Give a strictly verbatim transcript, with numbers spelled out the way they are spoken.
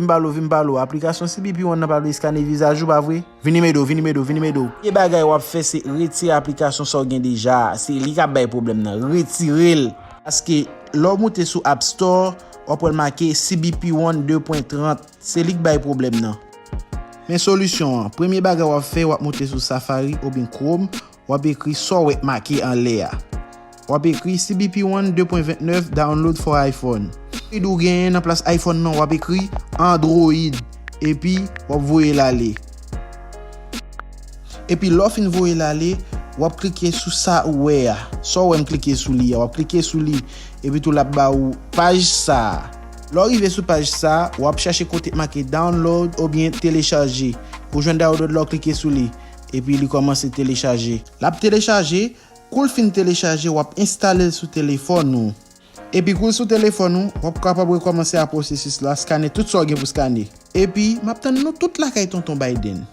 M pale w, vin m pale w. Aplikasyon C B P One nan pral vle eskane vizaj ou, pa vre? Vini m ede w, vini m ede w, vini m ede w. Premye bagay w ap fè, se retire aplikasyon sa w gen deja a. Se li k ap bay pwoblèm nan. Retire l. Paske lè w moute sou App Store, w ap wè l make C B P One de pwen trant. Se li k bay pwoblèm nan. Men solisyon an. Premye bagay w ap fè, w ap moute sou Safari oubyen Chrome, w ap ekri sa w wè k make anlè a. W ap ekri C B P One de pwen vennèf download for iPhone. Android ou genyen nan plas iPhone nan, w ap ekri Android. Epi, w ap voye l ale. Epi, lè w fin voye l ale, w ap klike sou sa ou wè a. Sa w wè m klike sou li a, w ap klike sou li. Epi tou, l ap ba ou paj sa a. Lè w rive sou paj sa a, w ap chèche kote k make download oubyen telechaje. Ou jwenn download la, w klike sou li. Epi, li kòmanse telechaje. L ap telechaje. Kou l fin telechaje, w ap enstale l sou telefòn ou. Epi kou l sou telefòn ou, w ap kapab rekòmanse a pwosesis la, skane tout sa w gen pou skane. Epi, m ap tann nou tout lakay Tonton Biden.